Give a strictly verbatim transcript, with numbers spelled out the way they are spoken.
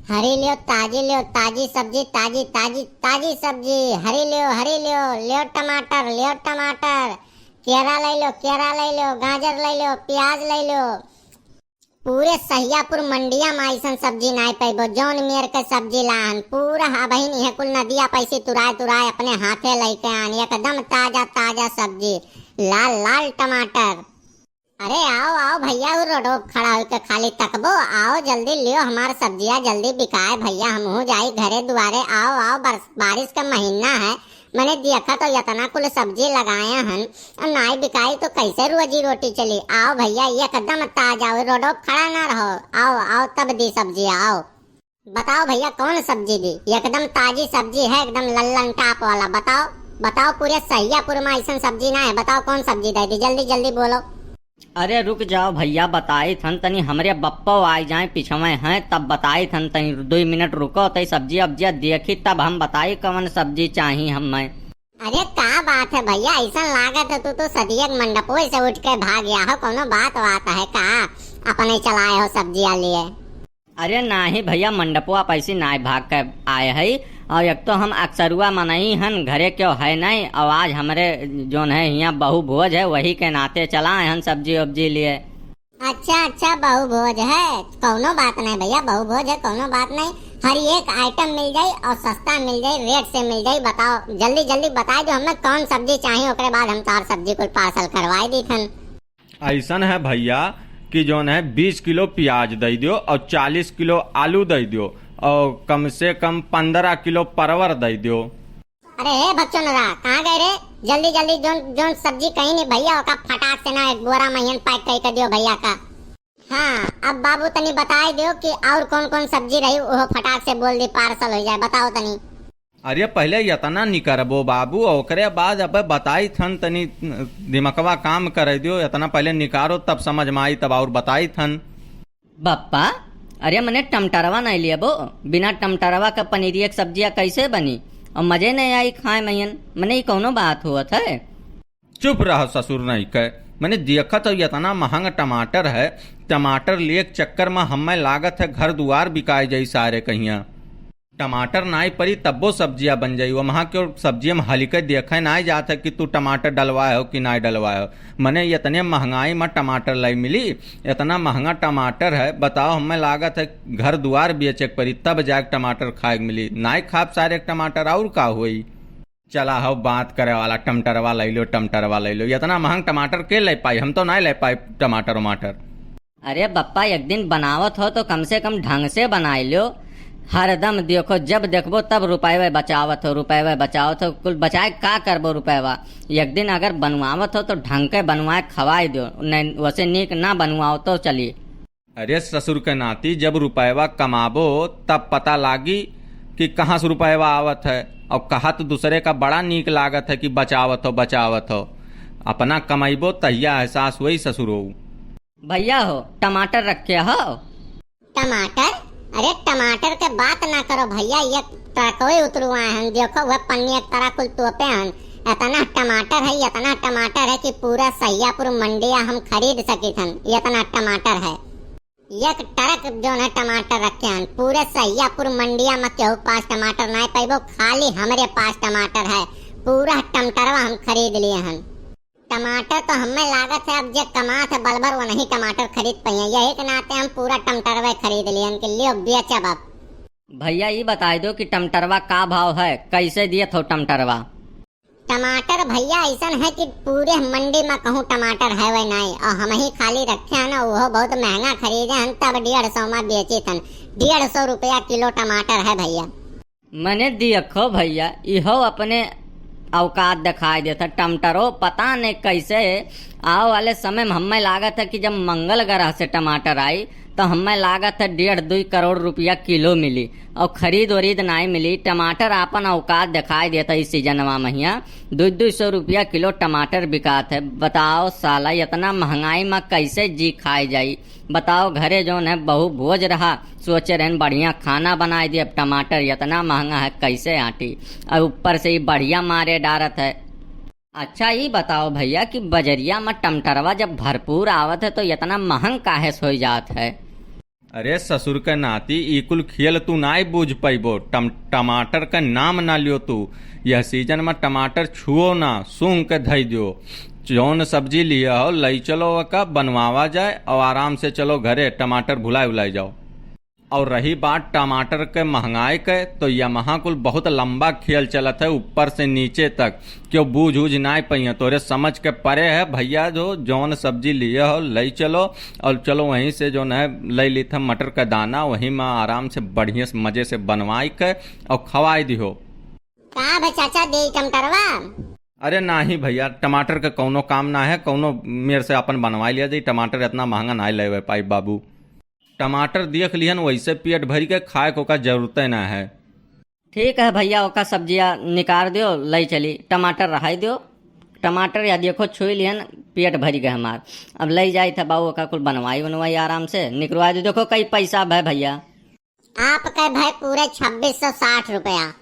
हरी ल्यो, ताजी ल्यो, ताजी सब्जी, ताजी, ताजी, ताजी सब्जी। हरी ल्यो, हरी ल्यो, ल्यो टमाटर, ल्यो टमाटर। केरा लइ ल्यो, केरा लइ ल्यो, गाजर लइ ल्यो, प्याज लइ ल्यो। पूरे सहियापुर मंडिया मा अइसन सब्जी नाहीं पइबो, जौन मेर के सब्जी लाहन। पूरा अबहिन इहे कुल नदिया पैसी तुराए तुराए अपने हाथे लइके आन, एकदम ताजा ताजा सब्जी, लाल लाल टमाटर। अरे आओ, आओ भइया, उ रोडो पे खड़ा होइके खाली तकबो, आओ जल्दी लियो हमार सब्जिया, जल्दी बिकाए भइया, हमहू जाई घरे दुआरे। आओ, आओ, बरस-, बारिस का महीना है, मने देखा तो यतना कुल सब्जी लगाया हन, अब नाई बिकाई तो कैसे रोजी रोटी चली? आओ भइया, एकदम ताजा, उ रोडो पे खड़ा ना रहो, आओ, आओ तब दी सब्जी, आओ। बताओ भइया, कौन सब्जी दी? एकदम ताजी सब्जी है, एकदम लल्लन टाप वाला। बताओ, बताओ, पूरे सहियापुर मा अइसन सब्जी ना है, बताओ कौन सब्जी दइ दी, जल्दी जल्दी बोलो। अरे रुक जाओ भइया, बताइत हन, तनी हमरे बप्पो आइ जाए पिछवे हैं, तब बताइत हन, तनी दुइ मिनट रुको, तई सब्जी अब्जिया देखी तब हम बताई कौन सब्जी चाही हमें। अरे का बात है भइया, अइसन लागत है तू तो सदियक मंडपो से उठिके भाग गया हो, कौनो बात वात है का? अपने चलाए हो सब्जिया लिए। अरे नाहीं भइया, मंडपवा पैसी नाहीं भाग के आए हई, अउर एक तो हम अक्सरुआ मनई हन, घरे केउ है नाहीं, अउर आज हमरे जौन है हियाँ बहु भोज है, वही के नाते चला आए हन सब्जी उब्जी लिए। अच्छा, अच्छा, बहु भोज है, कौनो बात नाहीं भइया, बहु भोज है, कौनो बात नाहीं। हर एक item मिल जाई अउर सस्ता मिल जाई, rate से मिल जाई। बताओ, जल्दी जल्दी बताइ दो हमें कौन सब्जी चाही, ओकरे बाद हम तोहार सब्जी कुल parcel करवाइ दीथन। अइसन है भइया कि जौन है बीस किलो प्याज दइ दियो अउर चालीस किलो आलू दइ दियो अउर कम से कम पन्द्रह किलो परवर दइ दियो। अरे हे भक्चोनरा, कहाँ गए रे? जल्दी जल्दी जौन जौन सब्जी कही नहीं भइया, ओका फटाक से ना एक बोरा महियन pack कइ के दियो भइया का। हाँ, अब बाबू तनी बताइ दियो कि अउर कौन कौन सब्जी रही, उहो फटाक से बोल दी, parcel होइ जाए। बताओ तनी। अरे पहिले यतना निकरबो बाबू, ओकरे बाद अब बताइत हन, तनी दिमकवा काम करइ दियो, यतना पहिले निकारो तब समझ मा आई, तब अउर बताइत हन। बप्पा, अरे मने टमटरवा नाहीं लियबो, बिना टमटरवा का पनीरिया के सब्जिया कैसे बनी? अउर मजे नाहीं आई खाए मइयन, मने ई कौनो बात होत है? चुप रह ससुर नहीं के, मने देखत हो यतना महंग टमाटर है, टमाटर लिए के चक्कर मा हमें लागत है घर दुआर बिकाए जाई सारे कहिया। टमाटर नाई परी तब्बो सब्जिया बन जाई। वहाँ के सब्जिया मा हलिके देखे नाई जात है कि तू टमाटर डलवाए हो कि नाई डलवाए हो। मने इतने महंगाई मा टमाटर लाई मिली, इतना महंगा टमाटर है, बताओ हमें लागत है घर दुआर बेचे के परी तब जाके टमाटर खाए के मिली। नाई खाब सारे के टमाटर अउर का होई? चला हो बात करे वाला, टमाटरवा लै लो, टमाटरवा लै लो। इतना महंग टमाटर के लै पाई? हम तो नाई लै पाई टमाटर वमाटर। अरे बप्पा, एक दिन बनावत हो तो कम से कम ढंग से बनाइ ल्यो। हरदम देखो, जब देखबो तब रुपयवा बचावत हो, रुपयवा बचावत हो। कुल बचाए का करबो रुपयवा? एक दिन अगर बनवावत हो तो ढंग के बनवाए खवाइ द्यो, नहीं वसे नीक ना बनवाओ तो चली। अरे ससुर के नाती, जब रुपयवा कमाबो तब पता लागी कि कहाँ से रुपयवा आवत है। अउर कहत दूसरे का बड़ा नीक लागत है कि बचावत हो, बचावत हो। अपना कमइबो तहिया एहसास होई ससुरो। भइया हो, टमाटर रखे हो? टमाटर? अरे टमाटर के बात ना करो भइया, एक ट्रकवे उतरवाए हन, देखो वह पन्नी एक तरह कुल तोपे हन। इतना टमाटर है, इतना टमाटर है कि पूरा सहियापुर मंडिया हम खरीद सकित हन, इतना टमाटर है। एक ट्रक जौन है टमाटर रखे हन, पूरे सहियापुर मंडिया मा केहू पास टमाटर नाहीं पइबो, खाली हमरे पास टमाटर है, पूरा टमाटरवा हम खरीद लिए हन। टमाटर तो हमें लागत है अब जे कमात है बलबर वो नहीं टमाटर खरीद पइहे, यही के नाते हम पूरा टमाटरवे खरीद लिए हन कि लियो बेचब अब। भइया ई बताइ दो कि टमाटरवा का भाव है, कैसे दियत हो टमाटरवा? टमाटर भइया अइसन है कि पूरे मंडी मा कहूँ टमाटर है वह नाई, अउर हम ही खाली रखे हन, उहो बहुत महंगा खरीदे हन, तब डेढ़ सौ मा बेचित हन। डेढ़ सौ रुपया किलो टमाटर है भइया। मने देखो भइया, इहो अपने औकात देखाइ देत है। टमाटरो पता नहीं कैसे आवे वाले समय मा हमें लागत है कि जब मंगल ग्रह से टमाटर आई, तो हमें लागत है डेढ़ दुई करोड़ रुपया किलो मिली अउर खरीद वरीद नाई मिली। टमाटर आपन औकात देखाइ देत है इस सीजनवा महिया। दुई दुई सौ रुपया किलो टमाटर बिकात है। बताओ साला, इतना महंगाई मा कैसे जी खाए जाई? बताओ, घरे जौन है बहु भोज रहा, सोचे रहन बढ़िया खाना बनाइ दे, अब टमाटर इतना महंगा है कैसे आटी? अउर ऊपर से ई बढ़िया मारे डारत है। अच्छा ई बताओ भइया कि बजरिया मा टमाटरवा जब भरपूर आवत है तो इतना महंग काहे से होइ जात है? अरे ससुर के नाती, ई कुल खेल तू नाई बूझ पइबो। टम-, टमाटर के नाम ना लियो तू। यह सीजन में टमाटर छुओ ना, सूंघ के धइ दियो। जौन सब्जी लिया हो, लई चलो ओका, बनवावा जाए और आराम से चलो घरे, टमाटर भुलाए उलाए जाओ। और रही बात टमाटर के महंगाई के, तो यमहा कुल बहुत लंबा खेल चलत है, ऊपर से नीचे तक। क्यों बूझ उझ नाई पइया, तोरे समझ के परे है भइया। जो जौन सब्जी लिए हो, लई चलो, और चलो वहीं से जौन है, लई लीत है मटर का दाना, वहीं में आराम से बढ़िया से मजे से बनवाई के और खवाई दिहो। का भे चाचा, देई टमाटरवा? अरे नाही भइया, टमाटर के कौनो काम ना है, कौनो मेर से अपन बनवाई लिया जाई। टमाटर इतना महंगा नाई लेवे पाई बाबू। टमाटर देख लिहन, वैसे पेट भरी के खाए को का जरूरते ना है। ठीक है भइया, ओका सब्जिया निकार दियो, लई चली, टमाटर रहाई दियो। टमाटर या देखो छुई लिहन, पेट भरी गए हमार। अब लई जाई था बाबू, ओका कुल बनवाई बनवाई आराम से निकरवाई दियो। देखो कई पैसा भय भइया। आपके भय पूरे छब्बीस सौ साठ रुपया।